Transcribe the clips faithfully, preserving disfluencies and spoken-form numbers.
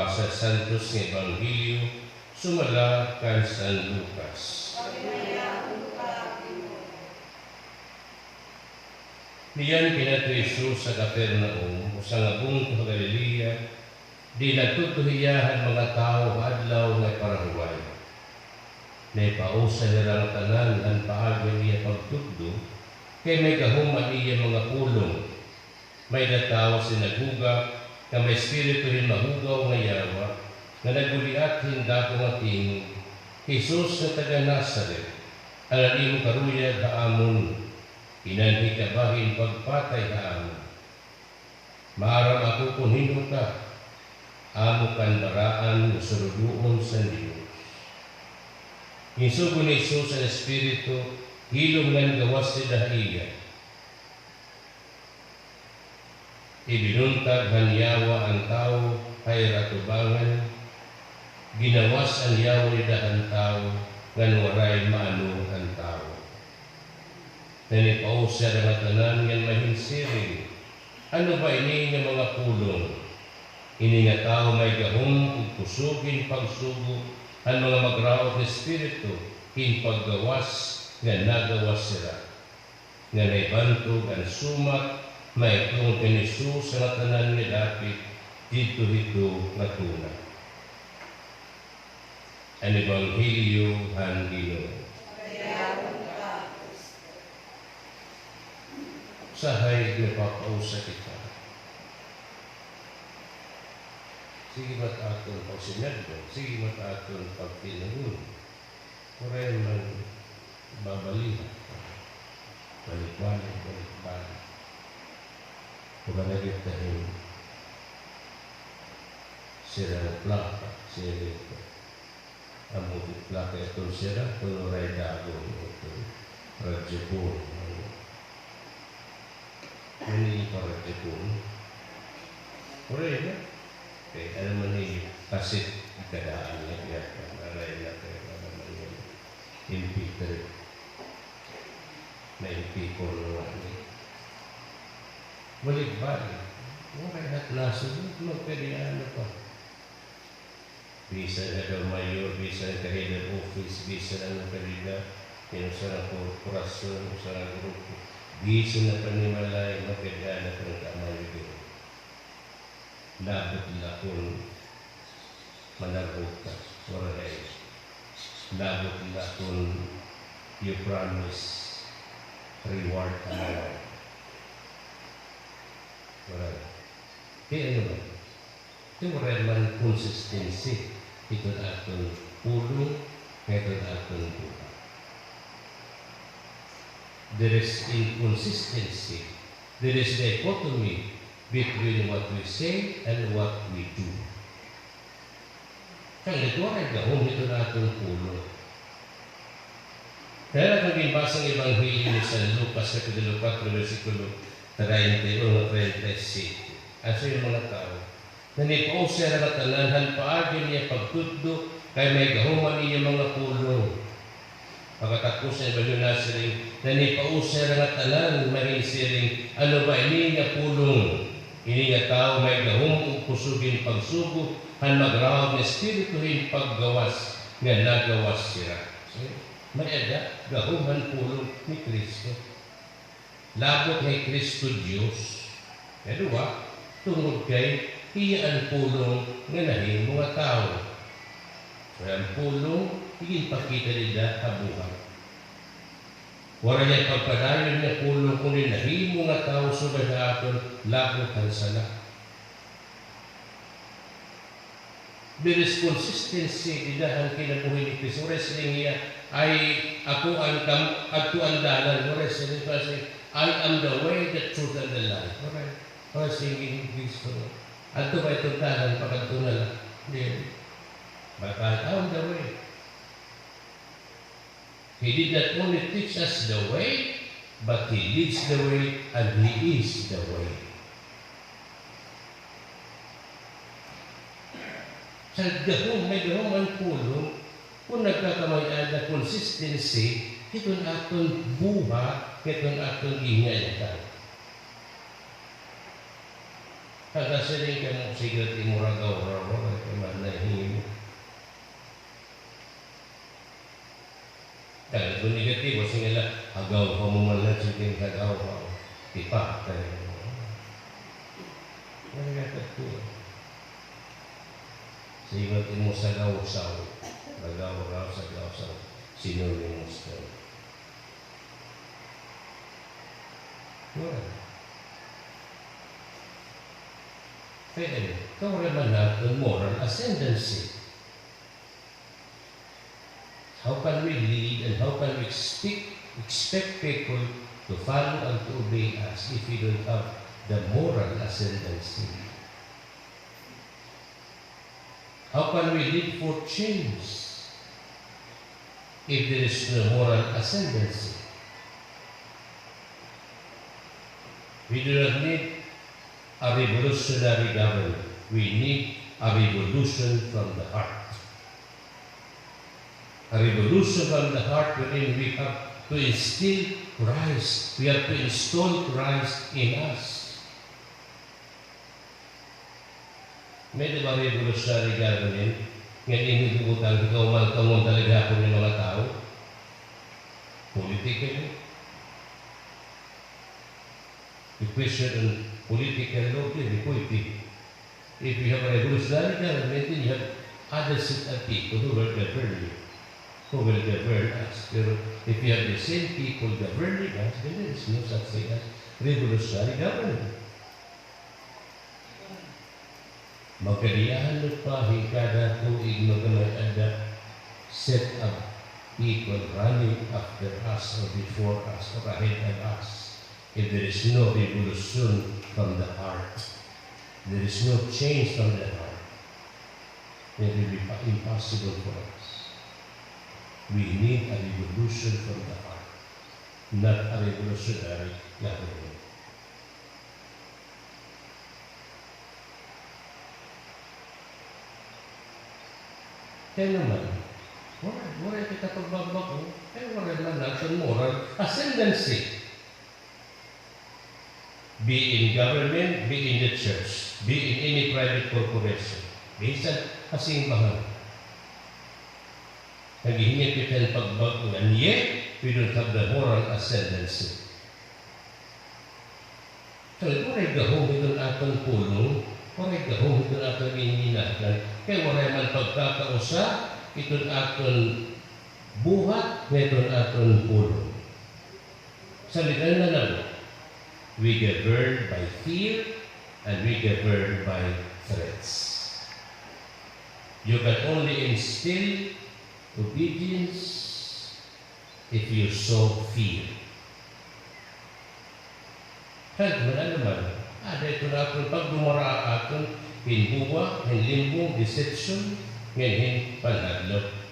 Sa Santos nga Ebanghelyo sumala kan San Lucas. Niyan kinaadto hi Jesus ha Capernaum, usa nga bungto ha Galilea, diin nagtudlo hiya han mga tawo ha Adlaw nga Parahuway. Naipausar hira ngatanan han paagi han iya pagtudlo, kay may gahom an iya mga pulong. May-ada tawo ha sinagoga nga may espiritu hin mahugaw nga yawa nga nagbuliat hin dako nga tingog, "Jesus nga taga-Nazaret, ano an imo karuyag ha amon? Kinanhi ka ba hin pagpatay ha amon? Maaram ako kon hin-o ka, amo kan baraan nga surugoon san Dios." Ginsugo ni Jesus an espiritu, hilom ngan gawas dida ha iya. Ibinuntag han yawa an tawo ha ira atubangan, ginawas an yawa dida han tawo, ngan waray maano an tawo. Nanipausar ngatanan ngan mahinsiring, "Ano ba ini nga mga pulong? Ini nga tawo may gahom ug kusog hin pagsugo han mga magraot nga espiritu hin paggawas nga nagawas hira." Nga naibantog an sumat maitungod kan Jesus ha ngatanan nga dapit didto hito nga tunan. An Ebanghelyo han Ginoo. Usahay nagpapausa kita. Sige man it aton pagsinagdan, sige man it aton pagtinungon. Waray man babalihan. Balik-balik, balik-balik. Kumbaga, gitahin sira nga plaka, sira nga, amo it plaka iton sira, kun waray dagon iton radyo phone. Ano ini para radyo phone? Waray na. Kay ano man ini, kasit, ikadaan na niya. Waray na kay ano man ini. M P three. Na M P four na nga ni. Balik-balik. Waray na it nasunod, magkadiana pa. Bisan ada mayor, bisan ka head of office, bisan ano ka dida, bisan usa nga korporasyon, usa nga grupo, bisan na panimalay, magkadiana pa nga kamayo dida. Labot la kon manarog ka, waray. Labot la kon you promise reward ka na. Waray. Kay ano man? Kay waray man consistency iton aton pulong, ngan iton aton buhat. There is inconsistency. There is dichotomy between what we say and what we do. Kay waray gahom iton aton pulong. Kay aton ginbasa nga Ebanghelyo ni San Lucas, Kapitulo kuwatro, bersikulo treinta y uno, treinta y siete. Asya an mga tawo. Nanipausar hira ngatanan han paagi han iya pagtudlo, kay may gahom an iya mga pulong. Pagkatapos niya, bali nasiring, nanipausar hira ngatanan, mahinsiring, "Ano ba ini nga pulong? Ini nga tawo may gahom ug kusog hin pagsugo han magraot nga espiritu hin paggawas nga nagawas hira." So, may-ada gahom han pulong ni Cristo. Labot nga hi Cristo Dios. Ikaduha, tungod kay hiya an pulong nga nahimo nga tawo. Kay an pulong, iginpakita dida ha buhat. Waray hiya pagpadayon nga pulong, kundi nahimo nga tawo subay ha aton labot han sala. There is consistency dida han kinabuhi ni Cristo. Waray siring hiya, "Ay, ako an kam-, adto an dalan." Waray siring, waray siring, "I am the way, the truth, and the life." Waray. Waray siring ni Cristo. Adto ba iton dalan, pakadto na la. Diri. But I am the way. He did not only teach us the way, but He leads the way and He is the way. Sa gahom, may gahom an pulong, kon nagkakamay-ada, consistency, hiton aton buhat, hiton aton ginhawa. Nasiring kamo, sige, it imo ragaw-raw, waray ka man nahimo. Kay kon negatibo, sige la, hagawhaw mo man la, sige, hagawhaw. Ipatay mo. Waray ka tuod. Sige, it imo sagawsaw. Ragaw-raw, sagawsaw. Sinonymous ka. Waray. Kay ano, kay waray man naton moral ascendancy. How can we lead and how can we expect, expect people to follow and to obey us if we don't have the moral ascendancy? How can we lead for change if there is no moral ascendancy? We do not need a revolutionary government. We need a revolution from the heart. A revolution from the heart wherein we have to instill Christ. We have to install Christ in us. May-ada ba revolutionary government nga imo ibubutang, ikaw man ka ngon talaga ako nga mga tawo? Political. The question on political law, pwede, pwede. If you have a revolutionary government, then you have other set of people who will govern you, who will govern us. Pero if you have the same people governing us, then there is no such thing as revolutionary government. Magkadiyaan pa hin kada tuig magkamay-ada set of people running after us or before us or ahead of us. If there is no revolution from the heart, there is no change from the heart, it will be pa-, impossible for us. We need a revolution from the heart, not a revolutionary government. Kay ano man, waray, waray kita pagbabag-o, kay waray man naton moral ascendancy. Be in government, be in the church, be in any private corporation, bisan ha simbahan. Naghihingi kita hin pagbag-o, and yet we don't have the moral ascendancy. So, waray gahom iton aton pulong, waray gahom iton aton ginhinakan, kay waray man pagkakausa iton aton buhat ngan iton aton pulong. Salita nga nanabo, we govern by fear and we govern by threats. You can only instill obedience if you sow fear. Kay ano man, ada iton aton pagdumara aton hin buwa, hin limbong, deception, ngan hin panhadlok.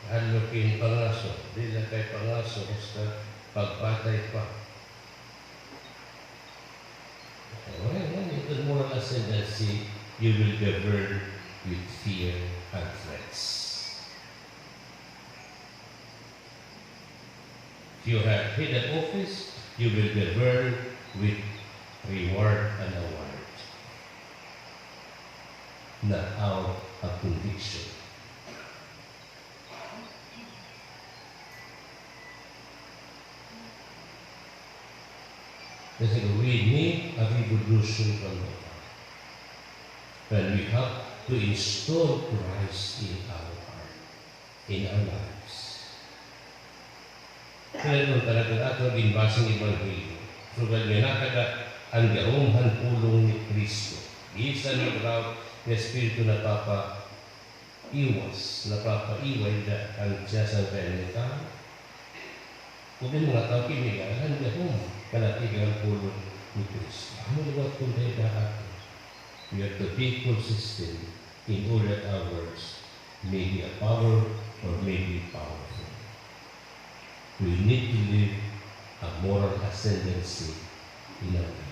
Hadlok hin pangaso, diri la kay pangaso, basta pagpatay pa. Waray man iton moral ascendancy, you will govern with fear and threats. If you have head of office, you will govern with reward and award, not out of conviction. Kasi we need a revolution from the heart. And we have to install Christ in our heart, in our lives. Kay ano talaga aton ginbasa nga ebanghelyo, sugad nga nakada an gahom han pulong ni Cristo, bisan may drought nga espiritu napapa- iwas, napapaiway da an siyasangkayan nga tawo. Ug an mga tawo kinailangan gahom nga nakada an pulong ni Cristo. Amo liwat kon dayda aton. We have to be consistent in all that our words may be a power or may be powerful. We need to live a moral ascendancy in our lives.